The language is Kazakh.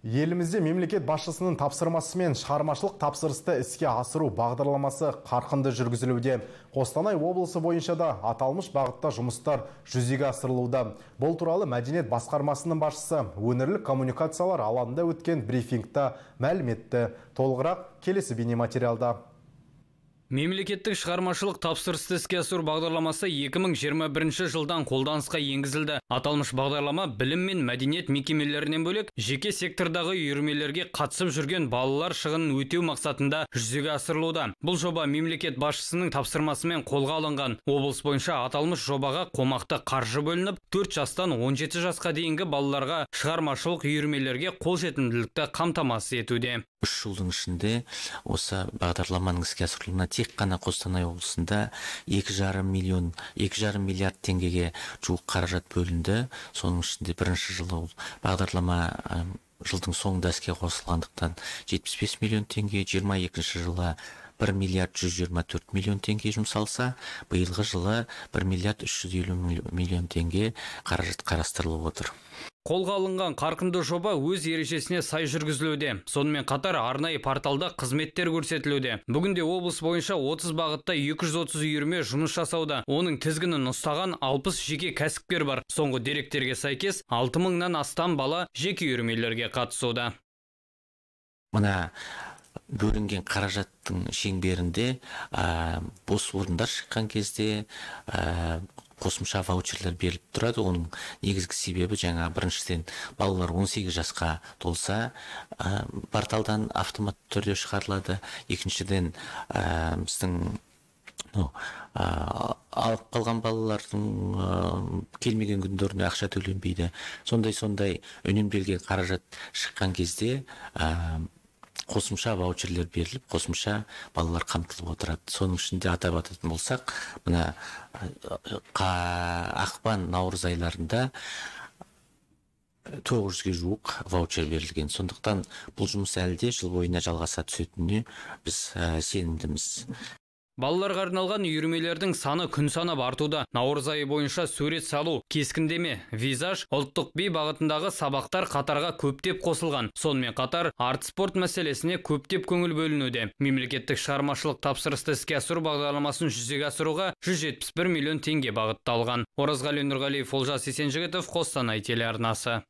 Елімізде мемлекет басшысының тапсырмасымен шығармашылық тапсырысты іске асыру бағдарламасы қарқынды жүргізілуде. Қостанай облысы бойынша да аталмыш бағытта жұмыстар жүзеге асырылуда. Бұл туралы мәдениет басқармасының басшысы өңірлік коммуникациялар алаңында өткен брифингта мәлім етті. Толығырақ келесі бейнематериалда. Мемлекеттік шығармашылық тапсырысты іске асыру бағдарламасы 2021 жылдан қолданысқа енгізілді. Аталмыш бағдарлама білім мен мәдениет мекемелерінен бөлек жеке сектордағы үйірмелерге қатысып жүрген балалар шығынын өтеу мақсатында жүзеге асырылуда. Бұл жоба мемлекет басшысының тапсырмасымен қолға алынған. Облыс бойынша аталмыш жобаға қомақты қаржы бөлініп, 4 жастан 17 жасқа дейінгі балаларға шығармашылық үйірмелерге қолжетімділікті қамтамасыз етуде. 3 жылдың ішінде осы бағдарламаның іске асырылуына тек қана Қостанай облысында 2,5 миллиард теңгеге жуық қаражат бөлінді. Соның ішінде бірінші жылы ол бағдарлама жылдың соңында іске қосылғандықтан 75 миллион теңге, 22 жылы 1 миллиард 124 миллион теңге жұмсалса, биылғы жылы 1 миллиард 350 миллион теңге қаражат қарастырылып отыр. Қолға алынған қарқынды жоба өз ережесіне сай жүргізілуде. Сонымен қатар арнайы порталда қызметтер көрсетілуде. Бүгінде облыс бойынша 30 бағытта 230 үйірме жұмыс жасауда. Оның тізгінін ұстаған 60 жеке кәсіпкер бар. Соңғы деректерге сәйкес 6000-нан астам бала жеке үйірмелерге қатысуда. Мына бөлінген қаражаттың шеңберінде бос орындар шыққан кезде қосымша ваучерлер беріліп тұрады. Оның негізгі себебі жаңа біріншіден балалар 18 жасқа толса порталдан автоматты түрде шығарылады. Екіншіден біздің алып қалған балалардың келмеген күндеріне ақша төленбейді. Сондай үнемделген қаражат шыққан кезде қосымша ваучерлер беріліп, қосымша балалар қамтылып отырады. Соның ішінде атап өтетін болсақ, мына ақпан, наурыз айларында 900-ге жуық ваучер берілген. Сондықтан бұл жұмыс әлі де жыл бойына жалғаса түсетініне біз сенімдіміз. Балаларға арналған үйірмелердің саны күн санап артуда. Наурыз айы бойынша сурет салу, кескіндеме, визаж, ұлттық би бағытындағы сабақтар қатарға көптеп қосылған. Сонымен қатар арт-спорт мәселесіне көптеп көңіл бөлінуде. Мемлекеттік шығармашылық тапсырысты іске асыру бағдарламасын жүзеге асыруға 171 миллион теңге бағытталған. Оразғали Нұрғалиев, Олжас Есенжігітов, Қостанай телеарнасы.